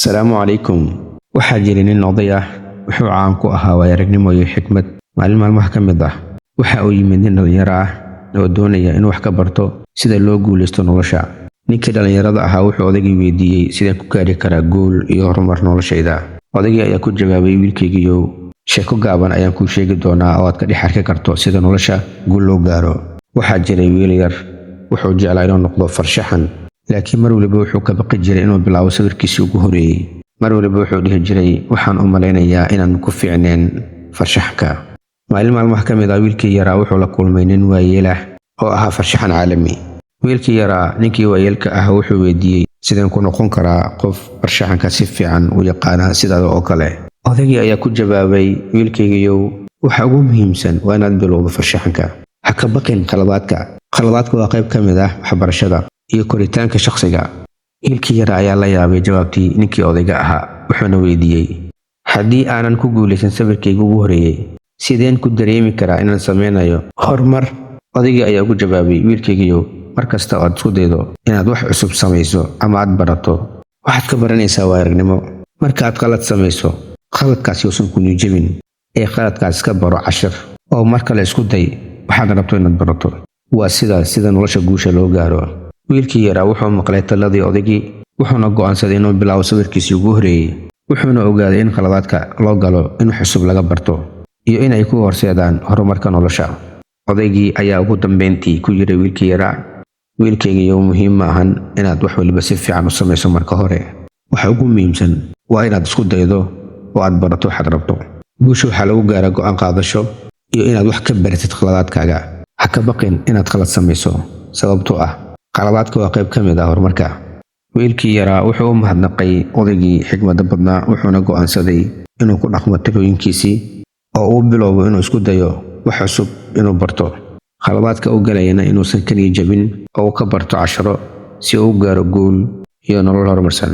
Asalaamu calaykum. Waxaa jiray nin oday ah. Wuxuu caan ku ahaa waayo-aragnimo iyo xikmad. Maalin maalmaha ka mid ah, waxa uu yimid nin dhalinyaro ah oo doonaya inuu wax ka barto sida loo guuleysto nolosha. Ninkii dhalinyarada ahaa wuxuu odaygii weydiiyey, "Sideen ku gaari karaa guul iyo horumar noloshayda?" Odaygii ayaa ku jawaabay, "Wiilkaygiiyow, sheeko gaaban ayaan kuu sheegi doonaa oo aad ka dhex arki karto sida nolosha guul loo gaaro. Waxaa jiray wiil yar. Wuxuu jeclaa inuu noqdo farshaxan, laakiin mar waliba wuxuu ka baqi jiray inuu bilaabo sawirkiisii ugu horeeyey. Mar waliba wuxuu dhihi jiray, 'Waxaan u malaynayaa inaan ku fiicnayn farshaxanka.' Maalin maalmaha ka mid ah, wiilkii yaraa wuxuu la kulmay nin waayeel ah oo ahaa farshaxan caalami. Wiilkii yaraa ninkii waayeelka ah wuxuu weydiiyey, 'Sideen ku noqon karaa qof farshaxanka si fiican u yaqaana sidaada oo kale?' Odaygii ayaa ku jawaabay, 'Wiilkaygiiyow, waxa ugu muhiimsan waa inaad bilowdo farshaxanka. Ha ka baqin khaladaadka. Khaladaadka waa qayb ka mid ah waxbarashada iyo koritaanka shakhsiga.' Wiilkii yaraa ayaa la yaabay jawaabtii ninkii odayga ahaa, wuxuuna weydiiyey, 'Haddii aanan ku guulaysan sawirkayga ugu horeeyey, sideen ku dareemi karaa inaan sameynayo horumar?' Odaygii ayaa ugu jawaabay, 'Wiilkaygiiyow, mar kasta oo aad isku daydo inaad wax cusub samayso ama aad barato, waxaad ka baranaysaa waayo-aragnimo. Marka aad qalad samayso, khaladkaasi uusan ku niyad jebin ee khaladkaas ka baro cashir oo mar kale isku day waxaad rabto inaad barato. Waa sidaas sida nolosha guusha loo gaaro.' Wiilkii yaraa wuxuu maqlay taladii odaygii, wuxuuna go'aansaday inuu bilaabo sawirkiisii ugu horeeyey, wuxuuna ogaaday in khaladaadka loo galo in wax cusub laga barto iyo inay ku horseedaan horumarka nolosha. Odaygii ayaa ugu dambeyntii ku yidhi wiilkii yaraa, 'Wiilkaygiiyow, muhiim ma ahan inaad wax waliba si fiican u samayso marka hore. Waxa ugu muhiimsan waa inaad isku daydo oo aad barato waxaad rabto. Guusha waxaa lagu gaaraa go'aan qaadasho iyo inaad wax ka baratid khaladaadkaaga. Ha ka baqin inaad khalad samayso, sababtoo ah qaladaadka waa qayb ka mid ah horumarka.' Wiilkii yaraa wuxuu u mahadnaqay odaygii xikmadda badnaa, wuxuuna go'aansaday inuu ku dhaqmo talooyinkiisii oo uu bilowbo inuu isku dayo wax cusub inuu barto, khaladaadka u galayana inuusan ka niyad jabin oo uu ka barto casharo si uu u gaaro guul iyo nolol horumarsan.